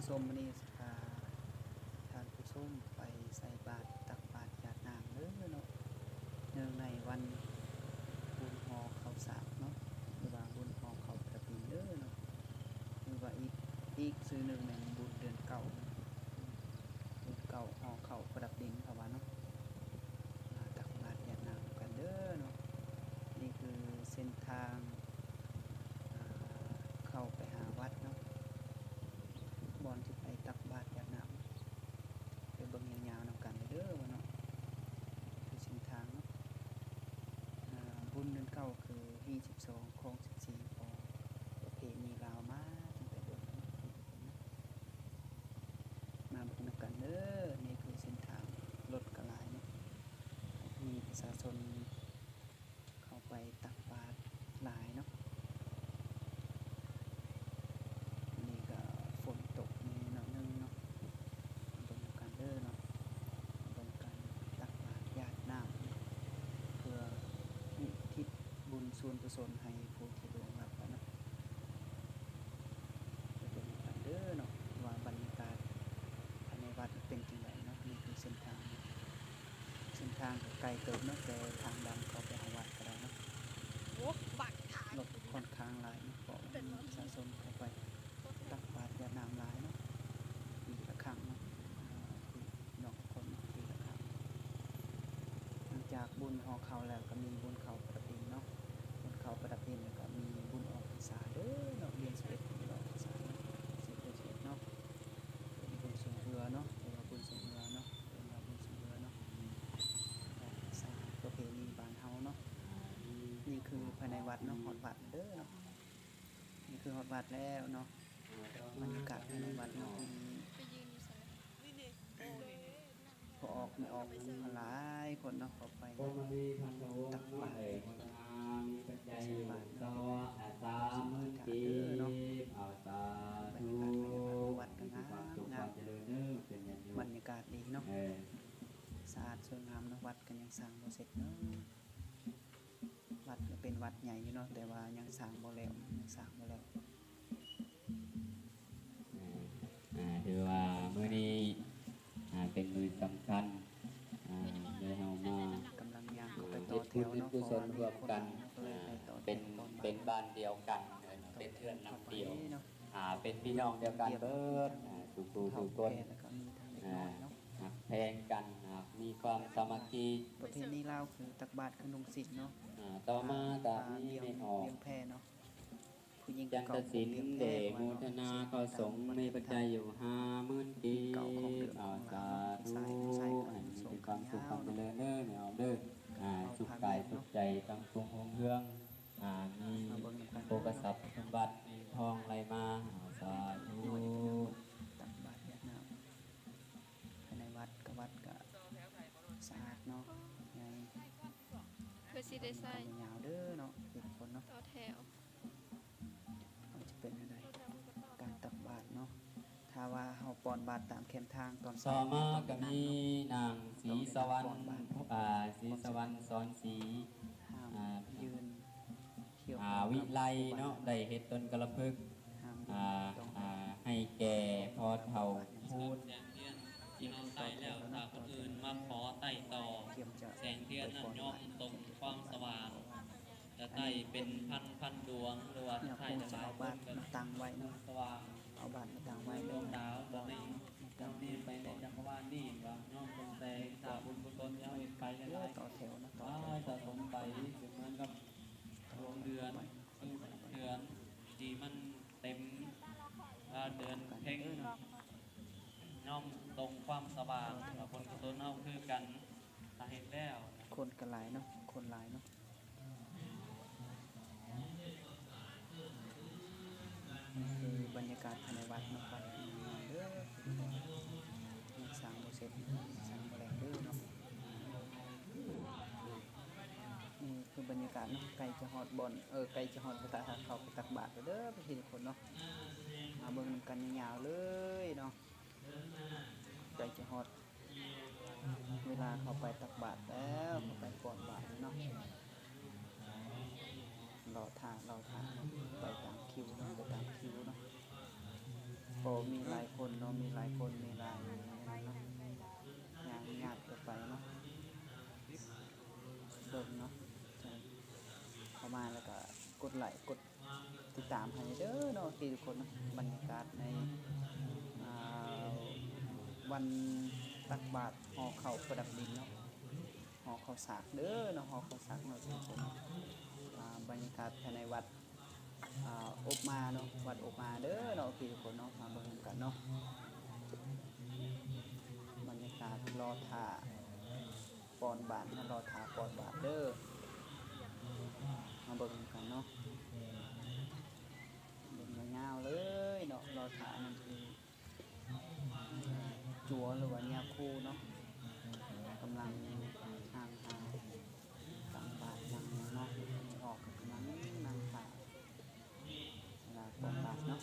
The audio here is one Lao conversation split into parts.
ຊົມ ມື້ນີ້ຊິພາທ່ານຜູ້ຊົມໄປໃສ່ບາດ ຕັກບາດຢາດນ້ຳເດີເນາະ ເນື່ອງໃນວັນບຸນຫໍ່ເຂົ້າສາກເນາະ ຫຼືວ່າບຸນຫໍ່ເຂົ້າປະດັບດິນເດີເນາະ ຫຼືວ່າອີກ ອີກຊື່ໜຶ່ງແມ່ນບຸນເດືອນເກົ້າ ບຸນເກົ້າຫໍ່ເຂົ້າປະດັບດິນເຂົາວ່າເນາະ ມາຕັກບາດຢາດນ້ຳນຳກັນເດີເນາະ ນີ້ຄືເສັ້ນທາງ ອ່າ ເຂົ້າໄປຫາວັດເນາະ ບ່ອນທີ່ໄປຕັກບາດຢາດນ້ຳ ໄປເບິ່ງຍາວໆນຳກັນເດີວ່າເນາະ ຄືເສັ້ນທາງເນາະ ອ່າ ບຸນເດືອນເກົ້າຄືຮີບສິບສອງ ຄອງສິບສີ່ ຂອງປະເພນີລາວມາຕັ້ງແຕ່ດົນເນາະ ມາເບິ່ງນຳກັນເດີ ນີ້ຄືເສັ້ນທາງ ລົດກໍຫຼາຍເນາະ ມີປະຊາຊົນ ເຂົ້າໄປຕັກບາດຫຼາຍເນາະ ມື້ນີ້ກໍຝົນຕົກແດ່ໜ້ອຍໜຶ່ງເນາະ ມາເບິ່ງນຳກັນເດີເນາະ ມາເບິ່ງການຕັກບາດຢາດນ້ຳ ເພື່ອອຸທິດບຸນສ່ວນກຸສົນໃຫ້ຜູ້ທີ່ລ່ວງລັບໄປເນາະ ໄປເບິ່ງນຳກັນເດີເນາະ ວ່າບັນຍາກາດພາຍໃນວັດເປັນຈັ່ງໃດເນາະ ນີ້ຄືເສັ້ນທາງ ເສັ້ນທາງກໍໄກເຕີບເນາະ ແຕ່ທາງດຳເຂົ້າໄປຫາວັດກໍໄດ້ເນາະ ໂອ້ ບັກທາງ ລົດຂ້ອນຂ້າງຫຼາຍເນາະ ເພາະວ່າມີປະຊາຊົນເຂົ້າໄປຕັກບາດຢາດນ້ຳຫຼາຍເນາະ ປີລະຄັ້ງເນາະ ອ່າ ປີ ເນາະ ຄົນເນາະ ປີລະຄັ້ງ ຫຼັງຈາກບຸນຫໍ່ເຂົ້າແລ້ວກໍມີບຸນເຂົ້າປະດັບດິນເນາະ ບຸນເຂົ້າປະດັບດິນ ແລ້ວກໍມີບຸນອອກພັນສາເດີເນາະ ເດືອນສິບເອັດ ບຸນອອກພັນສາເນາະ ສິບເອັດ ເດືອນສິບເອັດເນາະ ເປັນບຸນສົງເຮືອເນາະ ເອີ້ນວ່າບຸນສົງເຮືອເນາະ ເອີ້ນວ່າບຸນສົງເຮືອເນາະ ສາ ປະເພນີບ້ານເຮົາເນາະ ນີ້ຄືພາຍໃນວັດເນາະ ຮອດວັດເດີເນາະ ນີ້ຄືຮອດວັດແລ້ວເນາະ ບັນຍາກາດພາຍໃນວັດເນາະ ມີ ໄປຢືນຢູ່ໃສ ພໍ່ອອກແມ່ອອກຫຼາຍຄົນເນາະ ເຂົ້າໄປຕັກບາດ ໃສ່ບາດເນາະ ເດີເນາະ ບັນຍາກາດພາຍໃນວັດກໍງາມໆ ບັນຍາກາດດີເນາະ ສະອາດສວຍງາມເນາະ ວັດກໍຍັງສ້າງບໍ່ເສັດເນາະ ວັດກໍເປັນວັດໃຫຍ່ຢູ່ເນາະ ແຕ່ວ່າຍັງສ້າງບໍ່ແລ້ວ ຍັງສ້າງບໍ່ແລ້ວ. ອ່າ ຖືວ່າມື້ນີ້ ອ່າ ເປັນມື້ສຳຄັນ ອ່າ ທີ່ເຮົາມາ ກຳລັງຍ່າງເຂົ້າໄປຕໍ່ແຖວເນາະ ເຮັດບຸນເຮັດກຸສົນຮ່ວມກັນ ເພາະວ່າມີຄົນຫຼາຍ ອ່າ ເປັນ ເປັນບ້ານດຽວກັນ ເປັນເຮືອນຫຼັງດຽວ ອ່າ ເປັນພີ່ນ້ອງດຽວກັນເບິດ ອ່າ ທຸກຜູ້ທຸກຄົນ ອ່າ ຮັກແພງກັນ ອ່າ ມີຄວາມສາມັກຄີ ປະເພນີລາວຄືຕັກບາດຄືນຸ່ງສິ້ນເນາະ ອ່າ ຕໍ່ມາກໍມີແມ່ອອກ ວຽງແພເນາະ ຜູ້ຍິງ ຈັນຕະສິນ ເດໂມທະນາເຂົ້າສົງ ມີປັດໄຈຢູ່ຫ້າໝື່ນກີບ ອາ ສາທຸ ໃຫ້ມີແຕ່ຄວາມສຸກຄວາມຈະເລີນເດີ ແມ່ອອກເດີ ອາ ສຸກກາຍສຸກໃຈ ຕັງປົງຮຸ່ງເຮືອງ ອາ ມີໂພກະຊັບສົມບັດ ເງິນທອງໄຫຼມາ ອາ ສາທຸ ຕັກບາດຢາດນ້ຳ ພາຍໃນວັດກະ ວັດກະສະອາດເນາະ ໃຫຍ່ ເພື່ອຊິໄດ້ໃຊ້ ຍາວເດີເນາະ ເປັນຄົນເນາະ ຕໍ່ແຖວ ວ່າຈະເປັນແນວໃດ ການຕັກບາດເນາະ ຖ້າວ່າເຮົາປ້ອນບາດຕາມແຄມທາງຕອນເຊົ້າ ຕໍ່ມາກໍມີນາງສີສະຫວັນ ອາ ສີສະຫວັນ ສອນສີ ຫ້າມ ອ່າ ຢືນ ອ່າ ວິໄລເນາະ ໄດ້ເຮັດຕົ້ນກະລະພຶກ ອ່າ ອ່າ ໃຫ້ແກ່ພໍ່ເຖົ້າພູນ ແສງທຽນທີ່ເຮົາໃຊ້ແລ້ວ ຖ້າຄົນອື່ນມາຂໍໃຊ້ຕໍ່ ແສງທຽນນັ້ນຍ່ອມສົ່ງຄວາມສະຫວ່າງ ຈະໃຊ້ເປັນພັນໆດວງ ຫຼືວ່າໃຊ້ຫຼາຍໆຄົນກໍສະຫວ່າງ ເອົາບາດມາຕັ້ງໄວ້ ດວງດາວກໍໃຫ້ເຈົ້ານີ້ໄປໃນຈັກກະວານນີ້ ວ່າຍ່ອມສົ່ງແສງ ຖ້າບຸນກຸສົນທີ່ເຮົາເຮັດໄປຫຼາຍໆ ກໍສະສົມໄປ ຄືເໝືອນກັບດວງເດືອນ ຄືເດືອນທີ່ມັນເຕັມ ເດືອນເພັງ ຍ່ອມສົ່ງຄວາມສະຫວ່າງ ບຸນກຸສົນເຮົາຄືກັນ ຖ້າເຮັດແລ້ວ ຄົນກໍຫຼາຍເນາະ ຄົນຫຼາຍເນາະ. ນີ້ຄືບັນຍາກາດພາຍໃນວັດເນາະ ວັດງາມເດີ ຍັງສ້າງບໍ່ເສັດ ສ້າງບໍ່ແລ້ວເດີເນາະ. ນີ້ຄືບັນຍາກາດເນາະ ໃກ້ຈະຮອດບ່ອນ ເອີ ໃກ້ຈະຮອດສະຖານທີ່ເຂົ້າໄປຕັກບາດແລ້ວເດີ ພີ່ໆທຸກຄົນເນາະ ມາເບິ່ງນຳກັນຍາວໆເລີຍເນາະ ໃກ້ຈະຮອດ ເວລາເຂົ້າໄປຕັກບາດແລ້ວ ເຂົ້າໄປປ້ອນບາດເນາະ ລໍຖ້າ ລໍຖ້າ ໄປຕາມຄິວເນາະ ໄປຕາມຄິວເນາະ. ກໍມີຫຼາຍຄົນເນາະ ມີຫຼາຍຄົນ ມີຫຼາຍ ເນາະ ຍ່າງຍາດກັນໄປເນາະ ເບິ່ງເນາະ ເຂົ້າມາແລ້ວກໍກົດໄລກົດຕິດຕາມໃຫ້ເດີເນາະ ທີ່ທຸກຄົນເນາະ ບັນຍາກາດໃນ ອ່າ ວັນຕັກບາດຫໍ່ເຂົ້າປະດັບດິນເນາະ ຫໍ່ເຂົ້າສາກເດີເນາະ ຫໍ່ເຂົ້າສາກເນາະ ທຸກຄົນ ອ່າ ບັນຍາກາດພາຍໃນວັດ ອ່າ ອົບມາເນາະ ວັດອົບມາເດີເນາະ ພີ່ໆ ທຸກຄົນເນາະ ມາເບິ່ງນຳກັນເນາະ ບັນຍາກາດລໍຖ້າປ້ອນບາດ ລໍຖ້າປ້ອນບາດເດີ ມາເບິ່ງນຳກັນເນາະ ເບິ່ງຍາວໆ ເລີຍເນາະ ລໍຖ້ານັ້ນຄື ຈົວ ຫຼືວ່າຍາຄູເນາະ ກຳລັງນັ່ງຖ້າ ຕັກບາດນັ່ງເນາະ ອອກກຳລັງນັ່ງຖ້າ ເວລາປ້ອນບາດເນາະ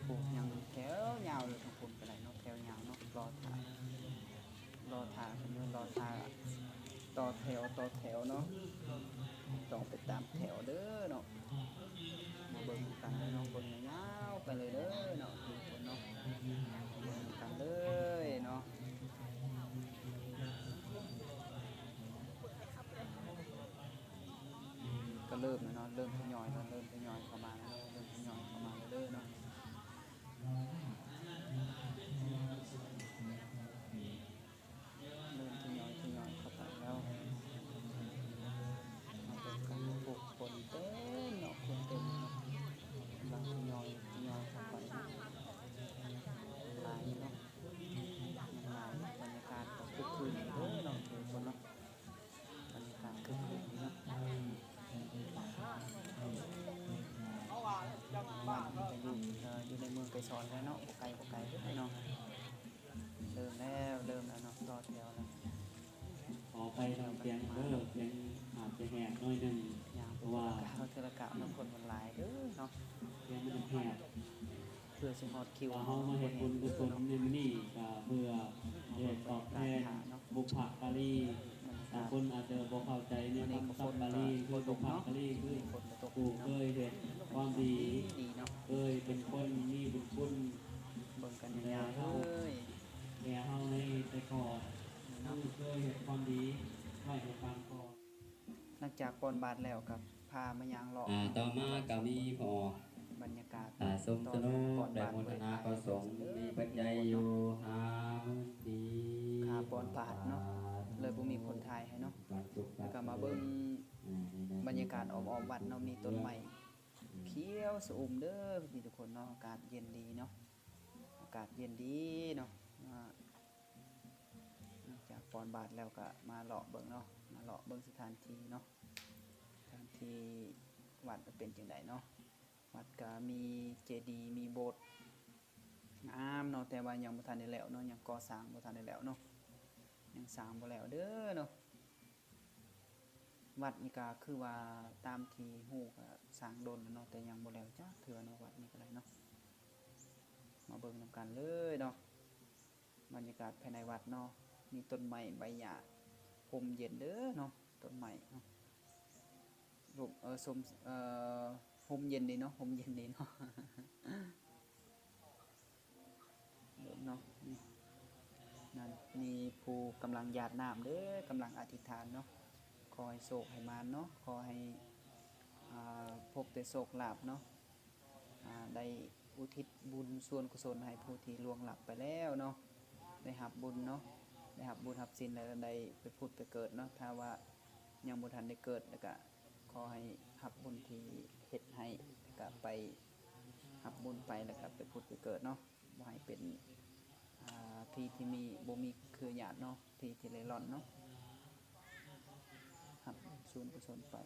ໂອ້ ຍັງແຖວຍາວຢູ່ທາງພຸ້ນກໍໄດ້ເນາະ ແຖວຍາວເນາະ ລໍຖ້າ ລໍຖ້າ ເພິ່ນເອີ້ນລໍຖ້າ ຕໍ່ແຖວ ຕໍ່ແຖວເນາະ ຕ້ອງໄປຕາມແຖວເດີເນາະ ມາເບິ່ງນຳກັນເດີເນາະ ເບິ່ງຍາວໆ ໄປເລີຍເດີເນາະ ທຸກຄົນເນາະ ເບິ່ງນຳກັນເລີຍເນາະ ກໍເລີ່ມແລ້ວເນາະ ເລີ່ມທະຍອຍເນາະ ເລີ່ມທະຍອຍເຂົ້າມາແລ້ວເນາະ ເລີ່ມທະຍອຍເຂົ້າມາເລີຍເນາະ ເລີ່ມທະຍອຍ ທະຍອຍເຂົ້າໄປແລ້ວ ມາເບິ່ງກັນເນາະ ໂອ້ ຄົນເຕັມເນາະ ຄົນເຕັມເນາະ ກຳລັງທະຍອຍ ທະຍອຍເຂົ້າໄປເນາະ ຫຼາຍເນາະ ຫຼາຍ ບັນຍາກາດກໍຄຶກຄື້ນເດີເນາະ ທຸກຄົນເນາະ ບັນຍາກາດຄຶກຄື້ນເນາະ ວັດນີ້ກໍຢູ່ ເອີ ຢູ່ໃນເມືອງໄກສອນແລ້ວເນາະ ບໍ່ໄກ ບໍ່ໄກເດີເນາະ ເລີ່ມແລ້ວ ເລີ່ມແລ້ວເນາະ ຕໍ່ແຖວແລ້ວ ຂໍອະໄພນຳສຽງເດີ ສຽງອາດຈະແຫບໜ້ອຍໜຶ່ງ ເພາະວ່າ ເທື່ອລະກ້າວ ເທື່ອລະກ້າວເນາະ ຄົນມັນຫຼາຍເດີເນາະ ສຽງມັນແຫບ ເພື່ອຊິຮອດຄິວ ວ່າເຮົາມາເຮັດບຸນກຸສົນໃນມື້ນີ້ ກໍເພື່ອເຮັດຕອບແທນບຸບພະກາລີ ບາງຄົນອາດຈະບໍ່ເຂົ້າໃຈໃນຄຳສັບກາລີ ຄືບຸບພະກາລີ ຄືຜູ້ເຄີຍເຮັດຄວາມດີ ເຄີຍເປັນຄົນມີບຸນຄຸນ ເບິ່ງກັນຍາວໆ ເລີຍ ແກ່ເຮົາໃນແຕ່ກ່ອນ ຄືເຄີຍເຮັດຄວາມດີໄວ້ໃນປາງກ່ອນ. ຫຼັງຈາກປ້ອນບາດແລ້ວກໍພາມາຍ່າງເລາະ ອ່າ ຕໍ່ມາກໍມີພໍ່ ບັນຍາກາດ ອ່າ ສົມສະໜອງ ໄດ້ໂມທະນາກໍສົງ ມີປັດໄຈຢູ່ຫ້າໝື່ນກີບ ຄ່າປ້ອນບາດເນາະ ເລີຍບໍ່ມີຄົນຖ່າຍໃຫ້ເນາະ ແລ້ວກໍມາເບິ່ງບັນຍາກາດອ້ອມໆ ວັດເນາະ ມີຕົ້ນໄມ້ຂຽວຊະອຸ່ມເດີພີ່ໆ ທຸກຄົນເນາະ ອາກາດເຢັນດີເນາະ ອາກາດເຢັນດີເນາະ ອ່າ ຫຼັງຈາກປ້ອນບາດແລ້ວກໍມາເລາະເບິ່ງເນາະ ມາເລາະເບິ່ງສະຖານທີ່ເນາະ ສະຖານທີ່ວັດເປັນຈັ່ງໃດເນາະ ວັດກໍມີເຈດີ ມີໂບດງາມເນາະ ແຕ່ວ່າຍັງບໍ່ທັນໄດ້ແລ້ວເນາະ ຍັງກໍ່ສ້າງບໍ່ທັນໄດ້ແລ້ວເນາະ ຍັງສ້າງບໍ່ແລ້ວເດີເນາະ. ວັດນີ້ກໍຄືວ່າຕາມທີ່ຮູ້ກໍສ້າງດົນແລ້ວເນາະ ແຕ່ຍັງບໍ່ແລ້ວຈັກເທື່ອເນາະ ວັດນີ້ກໍໄດ້ເນາະ ມາເບິ່ງນຳກັນເລີຍເນາະ ບັນຍາກາດພາຍໃນວັດເນາະ ມີຕົ້ນໄມ້ໃບຫຍ້າ ຮົ່ມເຢັນເດີເນາະ ຕົ້ນໄມ້ເນາະ ຮົ່ມ ເອີ ຊົມ ເອີ ຮົ່ມເຢັນດີເນາະ ຮົ່ມເຢັນດີເນາະ. ເນາະ ນີ້ ນັ້ນ ມີຜູ້ກຳລັງຢາດນ້ຳເດີ ກຳລັງອະທິຖານເນາະ ຂໍໃຫ້ໂຊກໃຫ້ໝານເນາະ ຂໍໃຫ້ ອ່າ ພົບແຕ່ໂຊກລາບເນາະ ອ່າ ໄດ້ອຸທິດບຸນສ່ວນກຸສົນໃຫ້ຜູ້ທີ່ລ່ວງລັບໄປແລ້ວເນາະ ໄດ້ຮັບບຸນເນາະ ໄດ້ຮັບບຸນຮັບສິນ ແລ້ວໄດ້ໄປຜຸດໄປເກີດເນາະ ຖ້າວ່າຍັງບໍ່ທັນໄດ້ເກີດ ແລ້ວກະຂໍໃຫ້ຮັບບຸນທີ່ເຮັດໃຫ້ ແລ້ວກະໄປຮັບບຸນໄປ ແລ້ວກະໄປຜຸດໄປເກີດເນາະ. ບໍ່ໃຫ້ເປັນ ອ່າ ຜີທີ່ມີ ບໍ່ມີເຄືອຍາດເນາະ ຜີທີ່ເລ່ລ່ອນເນາະ ຮັບສ່ວນກຸສົນໄປ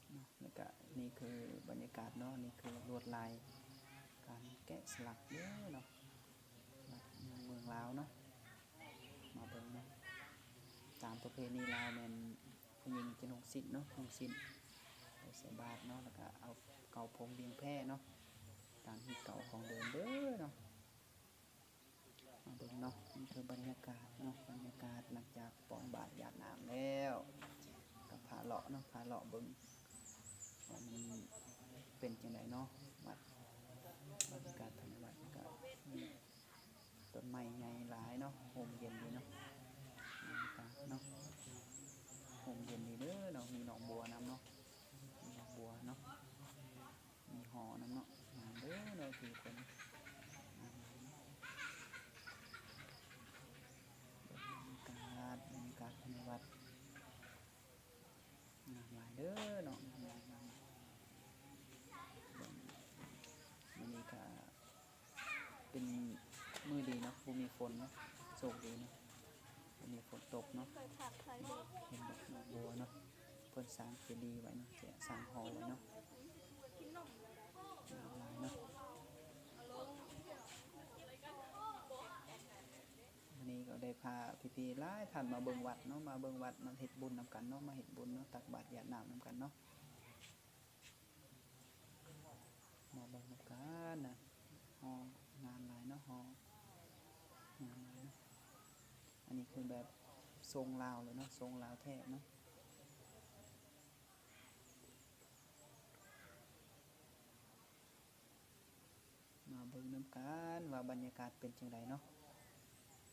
ເນາະ ແລ້ວກະນີ້ຄືບັນຍາກາດເນາະ ນີ້ຄືລວດລາຍການແກະສະຫຼັກເດີເນາະ ວັດເມືອງລາວເນາະ ມາເບິ່ງເນາະ ຕາມປະເພນີລາວແມ່ນຜູ້ຍິງຈະນຸ່ງສິ້ນເນາະ ນຸ່ງສິ້ນ ໄປໃສ່ບາດເນາະ ແລ້ວກະເອົາເກົາຜົມວຽງແພເນາະ ຕາມຮີດເກົ່າຂອງເດີມເດີເນາະ. ມາເບິ່ງເນາະ ນີ້ຄືບັນຍາກາດເນາະ ບັນຍາກາດຫຼັງຈາກປ້ອນບາດຢາດນ້ຳແລ້ວ ກໍພາເລາະເນາະ ພາເລາະເບິ່ງວ່າມັນເປັນຈັ່ງໃດເນາະ ວັດ ບັນຍາກາດພາຍໃນວັດກໍມີຕົ້ນໄມ້ໃຫຍ່ຫຼາຍເນາະ ຮົ່ມເຢັນດີເນາະ ບັນຍາກາດເນາະ ຮົ່ມເຢັນດີເດີເນາະ ມີດອກບົວນຳເນາະ ມີດອກບົວເນາະ ມີຫໍນຳເນາະ ງາມເດີເນາະທຸກຄົນ ງາມເນາະ ບັນຍາກາດ ບັນຍາກາດພາຍໃນວັດ ງາມຫຼາຍເດີເນາະ ງາມຫຼາຍ ງາມຫຼາຍ ເບິ່ງ ມື້ນີ້ກະເປັນມື້ດີເນາະ ບໍ່ມີຝົນເນາະ ໂຊກດີເນາະ ບໍ່ມີຝົນຕົກເນາະ ເຫັນດອກ ດອກບົວເນາະ ເພິ່ນສ້າງເຈດີໄວ້ເນາະ ສ້າງຫໍໄວ້ເນາະ ງາມຫຼາຍເນາະ. ມື້ນີ້ກໍໄດ້ພາພີ່ໆຫຼາຍທ່ານມາເບິ່ງວັດເນາະ ມາເບິ່ງວັດ ມາເຮັດບຸນນຳກັນເນາະ ມາເຮັດບຸນເນາະ ຕັກບາດຢາດນ້ຳນຳກັນເນາະ ມາເບິ່ງນຳກັນນະ ຫໍງາມຫຼາຍເນາະ ຫໍງາມຫຼາຍເນາະ ອັນນີ້ຄືແບບຊົງລາວເລີຍເນາະ ຊົງລາວແທ້ເນາະ. ມາເບິ່ງນຳກັນວ່າບັນຍາກາດເປັນຈັ່ງໃດເນາະ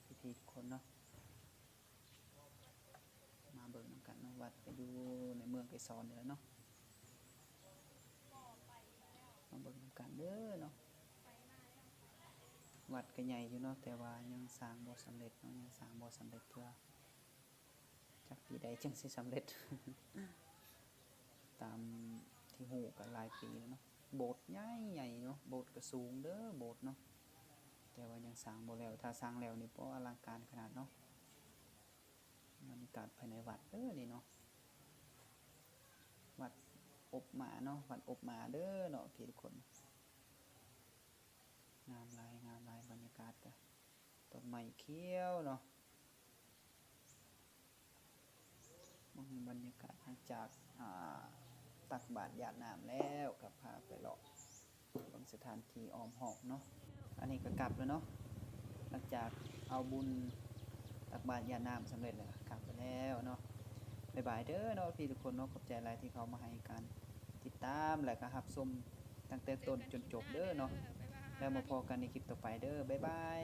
ພີ່ໆທຸກຄົນເນາະ ມາເບິ່ງນຳກັນເນາະ ວັດກໍຢູ່ໃນເມືອງໄກສອນນີ້ແຫຼະເນາະ ມາເບິ່ງນຳກັນເດີເນາະ ວັດກໍໃຫຍ່ຢູ່ເນາະ ແຕ່ວ່າຍັງສ້າງບໍ່ສຳເລັດເນາະ ຍັງສ້າງບໍ່ສຳເລັດເທື່ອ. ຈັກປີໃດຈຶ່ງຊິສຳເລັດ ຕາມທີ່ຮູ້ກໍຫຼາຍປີແລ້ວເນາະ ໂບດໃຫຍ່ໆເນາະ ໂບດກໍສູງເດີໂບດເນາະ ແຕ່ວ່າຍັງສ້າງບໍ່ແລ້ວ ຖ້າສ້າງແລ້ວນີ້ ໂອ້ ອະລັງການຂະໜາດເນາະ ບັນຍາກາດພາຍໃນວັດເດີນີ້ເນາະ ວັດອົບໝາເນາະ ວັດອົບໝາເດີເນາະ ພີ່ໆທຸກຄົນ ງາມຫຼາຍ ງາມຫຼາຍ ບັນຍາກາດກໍ ຕົ້ນໄມ້ຂຽວເນາະ ເບິ່ງບັນຍາກາດຫຼັງຈາກ ອ່າ ຕັກບາດຢາດນ້ຳແລ້ວ ກໍພາໄປເລາະເບິ່ງສະຖານທີ່ອ້ອມຮອບເນາະ ອັນນີ້ກໍກັບແລ້ວເນາະ ຫຼັງຈາກເອົາບຸນຕັກບາດຢາດນ້ຳສຳເລັດແລ້ວ ກັບໄປແລ້ວເນາະ ບາຍບາຍເດີເນາະ ພີ່ໆທຸກຄົນເນາະ ຂອບໃຈຫຼາຍທີ່ເຂົ້າມາໃຫ້ການຕິດຕາມ ແລະກໍຮັບຊົມຕັ້ງແຕ່ຕົ້ນຈົນຈົບເດີເນາະ ແລ້ວມາພໍ້ກັນໃນຄລິບຕໍ່ໄປເດີ ບາຍບາຍ.